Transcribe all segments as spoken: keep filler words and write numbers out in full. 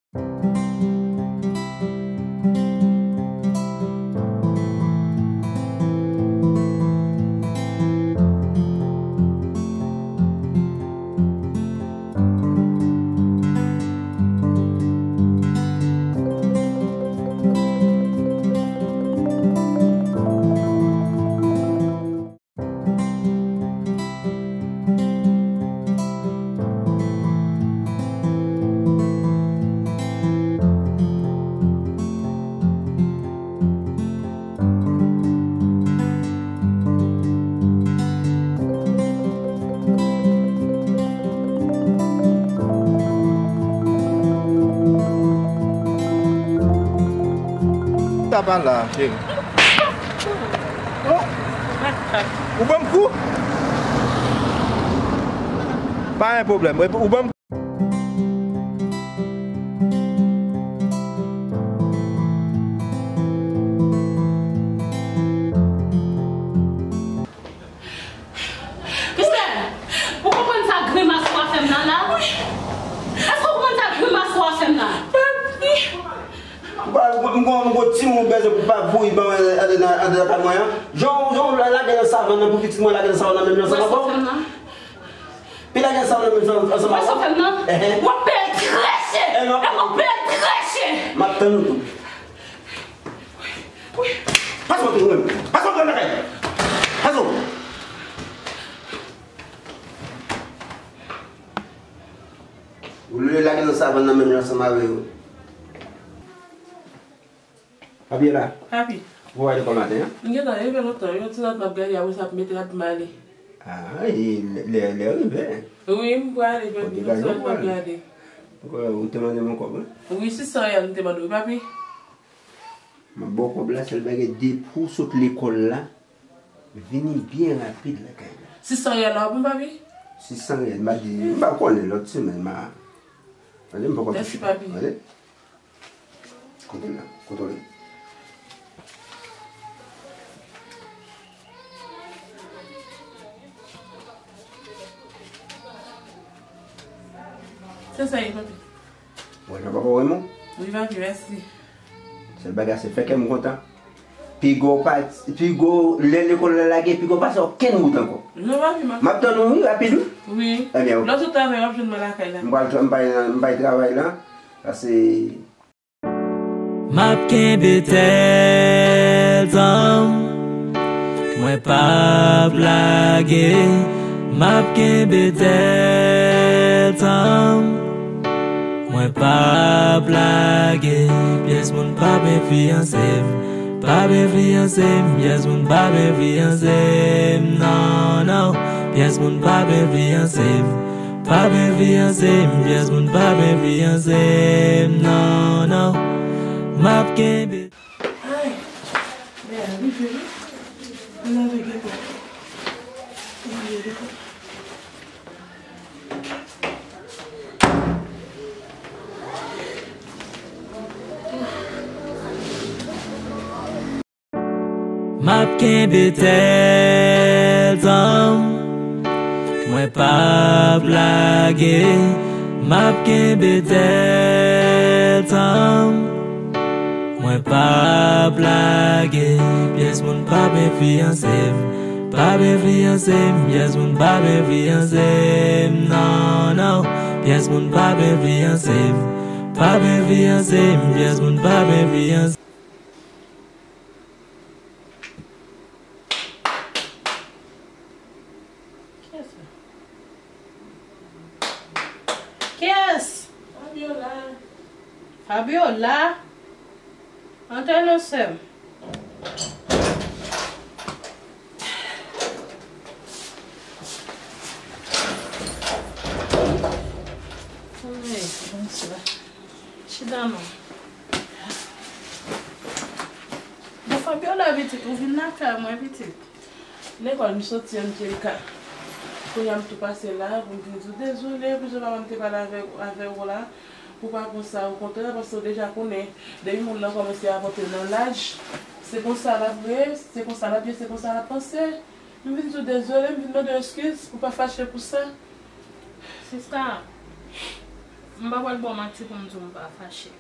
Sa pa la, cheri. Ou ban m kou? Pa gen pwoblèm. Ou ban m Mister, ou konprann sa grimas w ap fè m nan la? Èske w konprann sa grimas w ap fè m nan? Papi! M gon, m gon, m gon timoun bezwen pou pa voye ban mwen andedan, andedan kay mwen an. Jan w, jan w lage nan savann nan pou pitit mwen lage nan savann nan menm jan ansanm avè w. Pi lage sa nan menm jan ansanm avè w. Wè sa w fè m nan? Ehe. W ap peye l trè chè. E non. E w ap peye l trè chè. M ap tann ou tou. Pase w tou menm. Pase w tou lakay. Pase w. Ou leve lage nan savann nan menm jan ansanm avè yo. Papi la? Papi. Ou pa lekòl maten an? M gentan leve lontan wi, yon ti nòt m ap gade, apre sa m ap mete rad m ale. Ah, e lè, lè rive. Wi, m prale, papi, yon ti nòt m ap gade. Ou te mande m yon kòb, wi? Wi, sis san riyal m te mande w, papi. M ap ba w kòb la, sèl bagay, depi w sot lekòl la, vini byen rapid lakay la. Sis san riyal la, w ap ban m, papi? Sis san riyal, m a di, m pa konnen, lòt semèn, m a, tande, m poko... Mèsi, papi. Tande? Kontwole, kontwole. Se sa ye, papi. Bon, jan papa w renmen w? Wi, papi, mèsi. Sèl bagay, se fè kè m kontan. Piga w pati, piga w lè lekòl la lage, piga w pase okenn wout ankò. Non, papi, m ap... M ap tann ou, wi, rapid, wi. Wi. Ebyen, lè w sot travay, w ap jwenn mwen lakay la. M pral tra-, m pral, m pral travay la. Pase M ap kenbe tèl tan, mwen p ap lage. M ap kenbe tèl tan, mwen p ap lage. Pyès moun p ap enfliyanse m, p ap enfliyanse m. Pyès moun p ap enfliyanse m, non, non. Pyès moun p ap enfliyanse m. P ap enfliyanse m, pyès moun p ap enfliyanse m, non, non. M ap kenbe. Ay, lè a rive wi. Ann lave geto. Ann lave geto. M ap kenbe tèl tan, mwen p ap lage. M ap kenbe tèl tan, mwen p ap lage. Pyès moun p ap enfliyanse m, p ap enfliyanse m. Pyès moun p ap enfliyanse m, non, non. Pyès moun p ap enfliyanse m, p ap enfliyanse m. Pyès moun p ap enfliyanse m. Kiyès sa? Kiyès? Fabiola. Fabiola? Antre non, sè m. Ay, bonswa. Chita non. Bon, Fabiola, pitit, ou vin lakay mwen, pitit. Lekòl m soti an, Anjelika. Kounye a m tou pase la pou m vin di w dezole pou jan papa m te pale avè, avè w la. Pou pa konsa, okontrè, paske w deja konnen, depi moun nan kòmanse avante nan laj, se konsa l ap ye, se konsa l ap ye, se konsa l ap panse. M vin di w dezole, m vin mande w eskiz, ou pa fache pou sa. Sista, M pa pral ba w manti pou m di w m pa fache.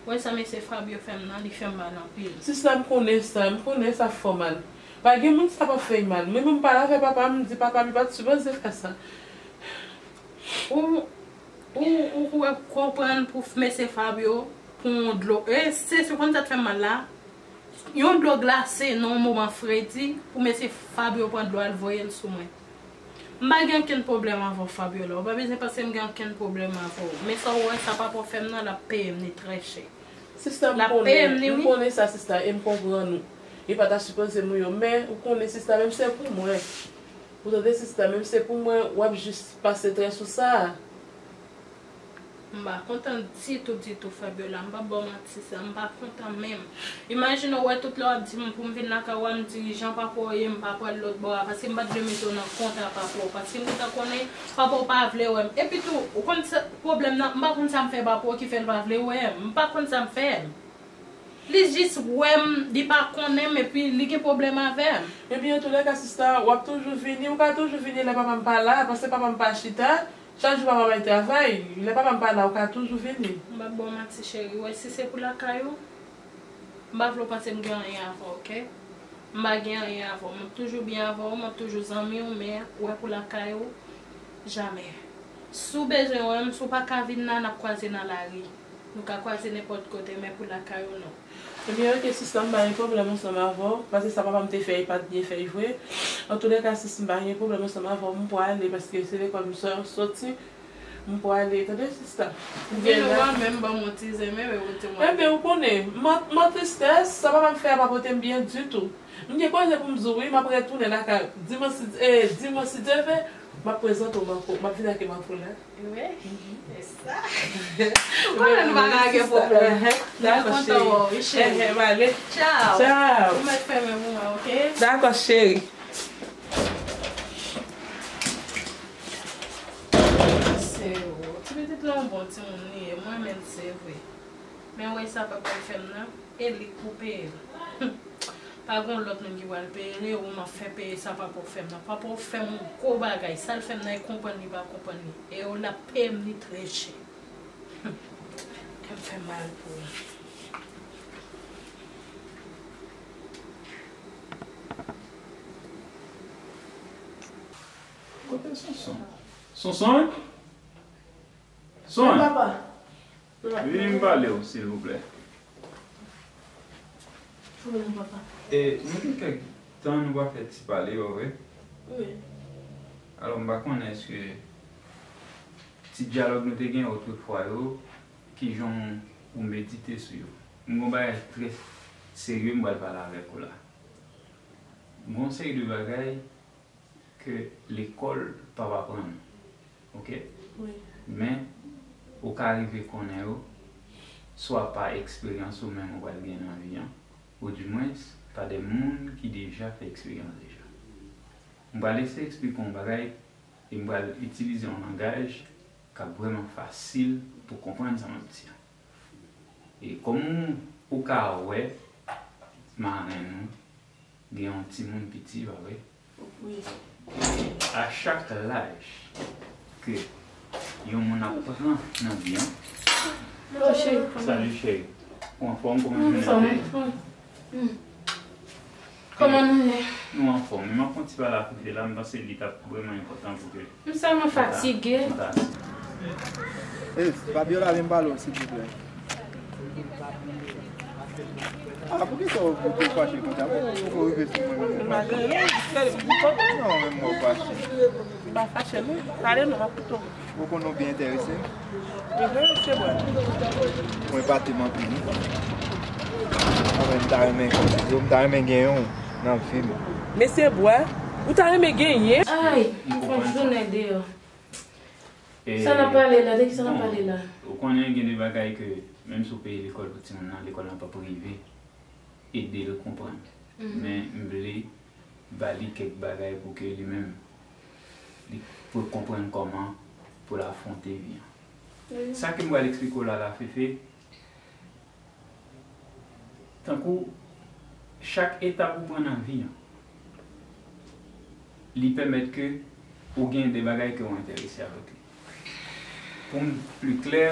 Ou wè sa mesye Fabio fè m nan, li fè m mal anpil. Sista, m konnen sa, m konnen sa fè w mal. Pa gen moun sa pa fè l mal. Mwen menm m pale avèk papa m, m di papa m li pa t sipoze fè sa. Ou, ou, ou, ou konprann pou mesye Fabio, pou yon dlo. E se, se konn sa t fè m mal la. Yon dlo glase nan yon moman fredi, pou mesye Fabio pran dlo al voye l sou mwen. M pa gen okenn pwoblèm avè w, Fabiola. Ou pa bezwen panse m gen okenn pwoblèm avè w. Men sa w wè, sa papa w fè m nan, l ap peye m li trè chè. Sista, m konnen, m konnen sa, sista, e m konprann ou. E pa ta sipoze m ri yo, men ou konnen, sista, menm se pou mwen. Ou tande, sista, menm se pou mwen, w ap jis pase trè sou sa. M pa kontan ditou, ditou, Fabiola. M p ap ba w manti, sa, m pa kontan menm. Imajine w wè tout lè w ap di m pou m vin lakay ou a, m di jan papa w ye, m pa pral lòt bò a, paske m pa t vle mete w nan kontra papa w, paske m gentan konnen papa w pa vle wè m. Epi tou, ou konn sa, pwoblèm nan, m pa konn sa m fè papa w ki fè l pa vle wè m. M pa konn sa m fè. Li jis wè m, li pa konnen m, epi li gen pwoblèm avè m. Ebyen, antoulèka, sista, w ap toujou vini, ou ka toujou vini lè papa m pa la, paske papa m pa chita. Chak jou papa m al travay, lè papa m pa la, ou ka toujou vini. M p ap ba w manti, cheri. Ou wè, si se pou lakay ou, m pa vle w panse m gen anyen avè w, oke? M pa gen anyen avè w. M ap toujou byen avè w, m ap toujou zanmi w, men ou wè, pou lakay ou, jamè. Si w bezwen wè m, si w pa ka vin la, n ap kwaze nan lari. Nou ka kwaze nenpòt kote, men pou lakay ou, non. Ebyen, oke, sista, m pa gen pwoblèm ansanm avè w, paske sa papa m te fè, li pa t byen fè, vre. Antoulèka, sis, m pa gen pwoblèm ansanm avè w, m pwale, paske se lekòl m sò-, sòti, m pwale, tande, sista. Vin ou a menm ban m yon ti zen, men, men, ou te mwen. Ebyen, ou konnen, m an, m an tristès, sa papa m fè a pa pote m byen ditou. M gen koze pou m di w, wi, m ap retounen lakay, dimanch, si, eh, dimanch, si Dye vle, m ap prezante w Marco, m ap vin ak Marco la. Wi, e sa. Ou konnen nou pa ka gen pwoblèm. Dakò, cheri. Mwen kontan wè w, wi, cheri. Ehe, m ale. Tchaw. Tchaw. Ou mèt fèmen pou mwen, oke? Dakò, cheri. Se ou. Ti pitit la, yon bon timoun li ye. Mwen menm, se vre. Men, wè sa papa l fè m nan, e li k pou peye l. Pa gen lòt moun ki pral peye li, ou m ap fè peye sa papa w fè m nan. Papa w fè m yon gwo bagay. Sa l fè m nan, e konprann li pa konprann li. E yo l ap peye m li trè chè. Kè m fè mal pou li. Kote Sonson? Sonson? Son. Wi, papa. Vini m pale w, silvouplè. Pwoblèm, papa. E, nou gen kèk tan nou pa fè ti pale yo, vre? Wi. Alò, m pa konnen èske ti dyalòg nou te gen otrefwa yo, kijan w medite sou yo. M gen yon bagay trè serye m pral pale avèk ou la. M gen yon seri de bagay ke lekòl p ap aprann ou. Oke? Wi. Men, ou ka rive konnen yo, swa pa eksperyans ou menm ou pral gen nan vi an, oudimwens, pa de moun ki deja fè eksperyans deja. M pral eseye eksplike yon bagay, e m pral itilize yon langaj k ap vrèman fasil pou konprann sa m ap di a. E kòm ou, ou ka wè, marenn ou, gen yon timoun piti, pa vre? Wi. A chak laj ke yon moun ap pran nan vi an. Hello, cheri. Salut, cheri. Ou anfòm, kòman jounen an te ye? Kòman nou ye? Nou anfòm. Men m ap fè yon ti pale ak ou la, m panse li t ap vrèman enpòtan pou ke M sèlman fatige. Eh, Fabiola, vin pale w, silvouplè. Ah, poukisa w, w fache konsa? Poukisa w rive sou mwen menm w fache? Non, menm mwen w fache. M pa fache, non. Pale non, m ap koute w. Ou konnen w byen enterese. Mhm, se vre. Mwen epate m anpil, wi. Mwen, m ta renmen, m ta renmen gen yon nan vi m. Men se vre. Ou ta renmen genyen? Ay, m fè yon jounen deyò. E, sa n ap pale la? De ki sa n ap pale la? Ou konnen gen de bagay ke, menm si w peye lekòl pou timoun nan, lekòl lan p ap rive ede l konprann. Mhm. Men m vle ba li kèk bagay pou ke li menm, li pou l konprann kòman pou l afwonte vi an. Wi. Sa ke m pral eksplike w la, la, Fefe, tankou chak etap ou pran nan vi an, li pèmèt ke ou gen de bagay ke ou enterese avèk li. Pou m pli klè,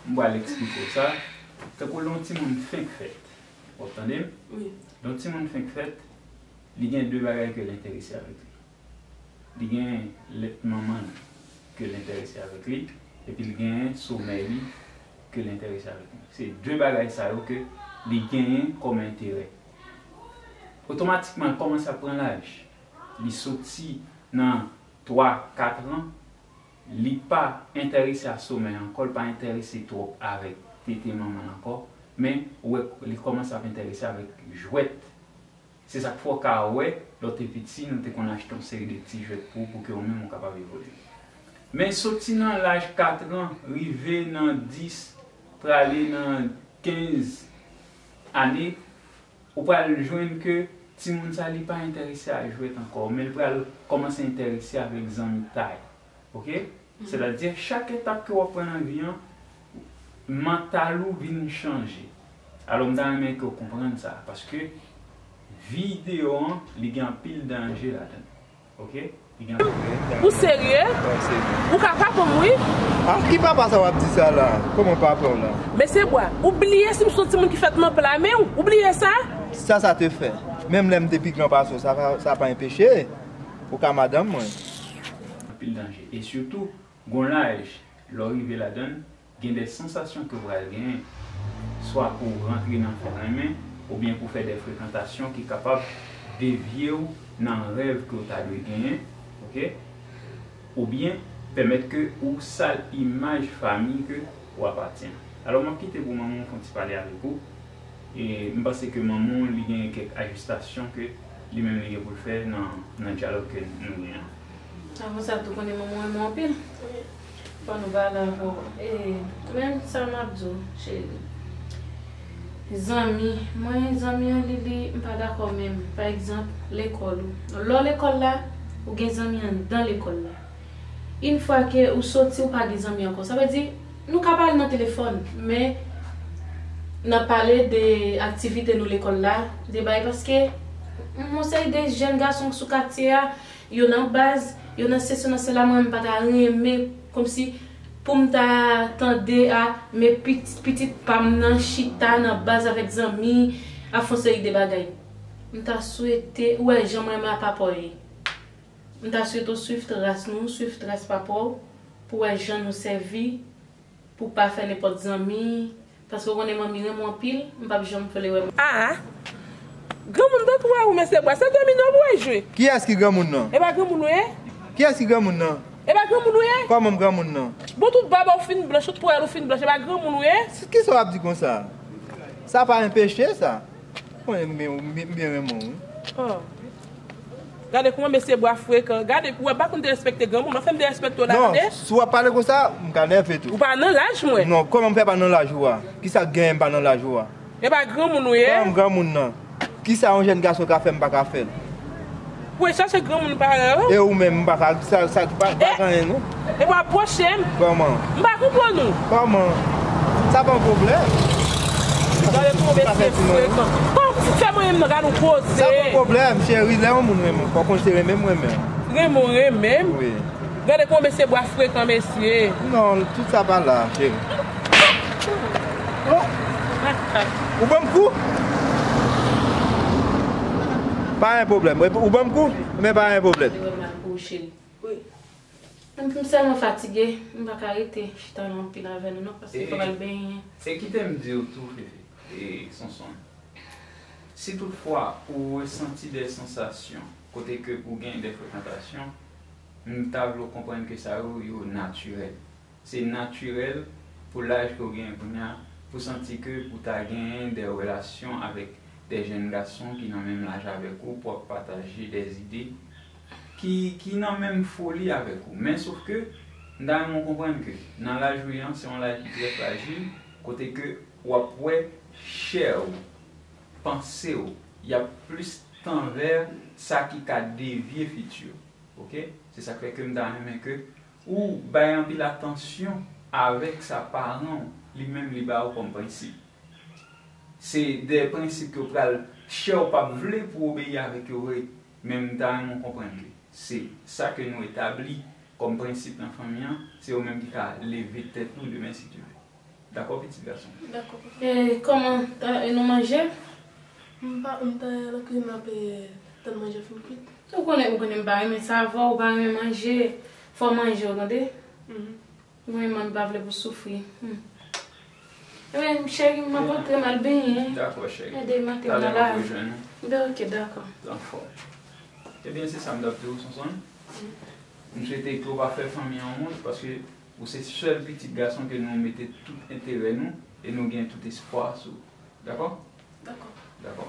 m pral eksplike w sa. Tankou lè yon timoun fenk fèt, w ap tande m? Wi. Lè yon timoun fenk fèt, li gen de bagay ke l enterese avèk li. Li gen lèt manman l ke l enterese avèk li, epi l gen somèy li ke l enterese avèk li. Se de bagay sa yo ke li genyen kòm enterè. Otomatikman, l kòmanse ap pran laj. Li soti nan twa, kat an, li pa enterese a somèy ankò, li pa enterese twòp avèk tete manman l ankò, men ou wè li kòmanse ap enterese avèk jwèt. Se sa k fè w ka wè, lè w te piti, nou te konn achte yon seri de ti jwèt pou ou, pou ke ou menm ou kapab evolye. Men soti nan laj kat an, rive nan dis, prale nan kenz ane, ou pral jwenn ke timoun sa li pa enterese a jwèt ankò, men li pral kòmanse enterese avèk zanmitay. Oke? Sètadi, chak etap ke w ap pran nan vi an, mantal ou vin chanje. Alò, m ta renmen ke w konprann sa, paske vi deyò an, li gen anpil danje ladan l. Oke? Li gen anpil danje. Ou serye? Mwen serye. Ou ka papa m, wi. Ah, ki papa sa w ap di sa la? Kòman papa w la? Mesye Bwa, ou bliye si m se yon timoun ki fèt nan pla men w? Ou bliye sa? Sa sa te fè? Menm lè m te pi gran pase w, sa pa, sa pa enpeche ou ka madanm mwen. Anpil danje. E sitou, gon laj, lè w rive ladan l, gen de sansasyon ke w pral genyen, swa pou w rantre nan fè renmen, oubyen pou w fè de frekantasyon ki kapab devye w nan rèv ke w ta dwe genyen, oke? Oubyen pèmèt ke ou sal imaj fanmi ke w apatyen. Alò, m ap kite pou manman w fè yon ti pale avèk ou. E m panse ke manman w, li gen kèk ajistasyon ke li menm li gen pou l fè nan, nan dyalòg ke nou gen an. Avan sa, tou konnen manman w renmen w anpil. Fò nou pale avè w. E, men sa m ap di w, cheri. Zanmi, mwen, zanmi an, li, li, m pa dakò menm. Pa egzanp, lekòl ou. Lè w lekòl la, ou gen zanmi anndan lekòl la. Yon fwa ke ou soti, ou pa gen zanmi ankò. Sa vle di, nou ka pale nan telefòn, men n ap pale de aktivite nou lekòl la, de bagay, paske yon seri de jèn gason sou katye a, yo nan baz, yo nan sesi, nan sela, mwen menm pa ta renmen, kòmsi, pou m ta tande a, men pitit, pitit pa m nan chita nan baz avèk zanmi, ap fè yon seri de bagay. M ta swete, ou wè jan mwen renmen a papa w ye. M ta swete w swiv tras nou, swiv tras papa w, pou w wè jan nou sèvi, pou w pa fè nenpòt zanmi, paske w konnen manmi renmen w anpil, m p ap janm vle wè m. Ah! Granmoun tankou w, mesye Bwa, se domino pou w jwe. Kiyès ki granmoun nan? E pa granmoun ou ye? Kiyès ki granmoun nan? E pa granmoun ou ye? Kòman m granmoun nan? Bon, tout bab ou fin blanch, tout ponyèt ou fin blanch, e pa granmoun ou ye? Kisa w ap di konsa? Sa pa enpeche sa. Mwen, m byen, m byen renmen w, wi. Oh. Gade kòman mesye Bwa frekan. Gade, ou wè, m pa konn derespekte granmoun, mwen fè m derespekte w la, tande? Non, si w ap pale konsa, m ka nève tou. Ou pa nan laj mwen. Non, kòman m fè pa nan laj ou a? Kisa k genyen m pa nan laj ou a? E pa granmoun ou ye? Kòman m granmoun nan? Kisa yon jèn gason ka fè m pa ka fè l? Pou w chache granmoun parèy ou? E ou menm, m pa ka, sa, sa, pa, pa gen anyen, non. E w apwoche m. Kòman? M pa konprann ou. Kòman? Sa pa yon pwoblèm. Gade kòman mesye frekan. Kòman w fè mwen menm nan, gade yon koze. Sa pa yon pwoblèm, cheri, lè yon moun renmen w, fò w konn se renmen m renmen w. Renmen w renmen m? Wi. Gade kòman mesye Bwa frekan, mesye. Non, tout sa pa la, cheri. Ou ban m kou? Pa gen pwoblèm. Ou ban m kou? Men pa gen pwoblèm. Wi. M, m sèlman fatige, m pa ka rete chita la anpil avè nou non, paske fò m al benyen. E kite m di w tou, Fefe, e Sonson, si toutfwa ou resanti de sansasyon kote ke ou gen de frekantasyon, m ta vle w konprann ke sa yo, yo natirèl. Se natirèl pou laj ke w genyen kounye a, pou santi ke pou ta genyen de relasyon avèk de jèn gason ki nan menm laj avèk ou, pou w ap pataje de zide, ki, ki nan menm foli avèk ou. Men sof ke, m ta renmen w konprann ke nan laj ou ye an, se yon laj ki trè frajil, kote ke w ap wè chè w, panse w, y ap plis tan vè sa ki ka devye fiti w. Oke? Se sa k fè ke m ta renmen ke ou bay anpil atansyon avèk sa paran w li menm li ba ou kòm prensip. Se de prensip ke w pral, chè w p ap vle pou w obeyi avèk yo vre, men m ta renmen w konprann ke se sa ke nou etabli kòm prensip nan fanmi an, se ou menm ki ka leve tèt nou demen si Dye vle. Dakò, pitit gason? Dakò, papa. E kòman, ta- e nou manje? M pa, m ta nan kizin nan ap tann manje fin kwit. Ou konnen, ou konnen m pa renmen sa avè w, ou pa renmen manje. Fò w manje, w tande? Mhm. Ou renmen m pa vle pou w soufri. Hmm. Ebyen, cheri, m ap antre, m al benyen. Dakò, cheri. Ede m antre nan lari. Talè m ap rejwenn ou. Ben, ok, dakò. Anfòm. Ebyen, se sa m t ap di w, Sonson. M swete ke w pa fè fanmi an wont, paske ou se sèl pitit gason ke nou mete tout enterè nou e nou gen tout espwa sou. Dakò? Dakò. Dakò.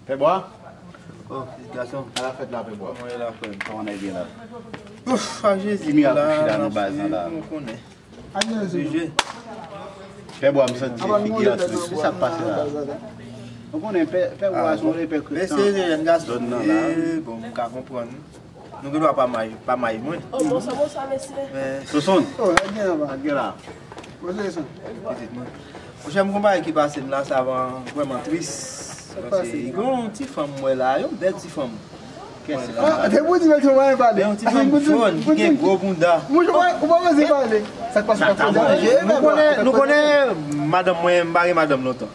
Pè Bwa? Oh, pitit gason. A la fèt la, Pè Bwa. Kòman w ye la, frè m? Kòman nèg ye la? Ouf, a Jezi, m la, m la, m konnen. Pè Bwa, m santi se figi an tris. Se sa k pase la. Ou konnen, Pè, Pè Bwa se yon repè zòn nan la. Bon, m ka konprann. Nou gen dwa pa may, pa may mwen. Oh, bonswa, bonswa, mesye. Sonson. Oh, sa gen anba? Sa gen la? Pitit mwen. Monchè, m gon bagay ki pase m la, sa vrèman tris. Paske gen yon ti fanm m wè la, yon bèl ti fanm. Ah, depi w di bèl ti fanm, pa pale. Yon ti fanm jòn ki gen gwo bounda. Monchè, ou pa, ou pa oze pale. Sa k pase, sa k pase? Nou konnen, nou konnen madanm mwen, m pa gen madanm lontan.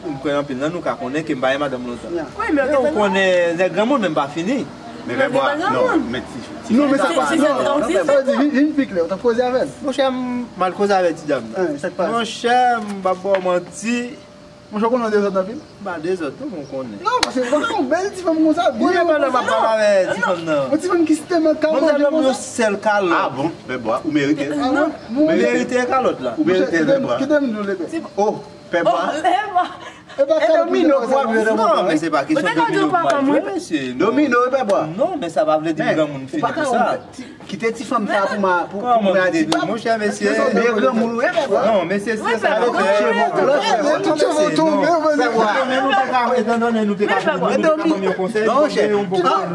M kwè anpil nan nou ka konnen ke m pa gen madanm lontan. Wi, men ou konnen nèg granmoun, men m pa fini. Men Pè Bwa, non, men ti, ti, non, men sa pa, non, non, Pè Bwa. Vin, vin pi klè, ou t ap koze avè l? Monchè, m al koze avè ti dam nan. Monchè, m p ap ba w manti. Monchè, ou konnen w dezòd anpil? M pa dezòd non, men ou konnen. Non, paske w pa ka yon bèl ti fanm konsa, byen konsa, non. Yon ti fanm ki siteman ka manje konsa. Yon sèl kalòt. Ah bon, Pè Bwa, ou merite. Ah non, ou merite kalòt la. Ou merite, Pè Bwa. Kite m di w, Pè Bwa. Oh, Pè Bwa. E domino pou ap jwe nan mwen. Non, men se pa kesyon domino pou ap jwe, mesye. Domino, wi, Pè Bwa. Non, men sa pa vle di granmoun fini pou sa. Kite ti fanm sa pou ma, pou, pou mwen a ti pap. Monchè, mesye. Mesye, granmoun, wi, Pè Bwa. Non, mesye, se sa. Tout cheve w tonbe, Pè Bwa. Men nou te ka, etan done nou te ka, nou te ka ban m yon konsèy, nou te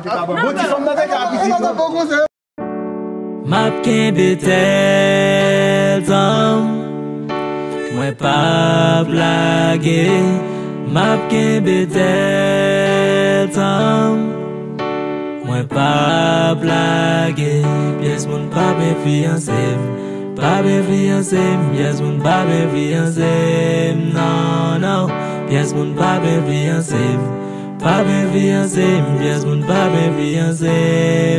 ka ban m yon konsèy. Bon, ti fanm nan te ka piti tou. M ap kenbe tèt an m, mwen p ap lage. M ap kenbe tèt an m, mwen p ap lage. Pyès moun p ap enfliyanse m, p ap enfliyanse m. Pyès moun p ap enfliyanse m, non, non. Pyès moun p ap enfliyanse m. P ap enfliyanse m, pyès moun p ap enfliyanse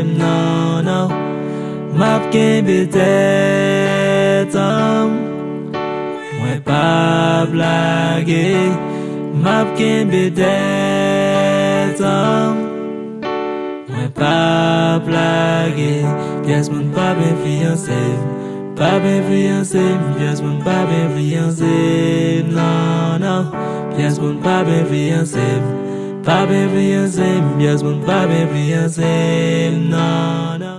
m, non, non. M ap kenbe tèt an m, mwen p ap lage. M ap kenbe tèt an m, mwen p ap lage. Pyès moun p ap enfliyanse m, p ap enfliyanse m, pyès moun p ap enfliyanse m, non, non. Pyès moun p ap enfliyanse m, p ap enfliyanse m, pyès moun p ap enfliyanse m, non, non.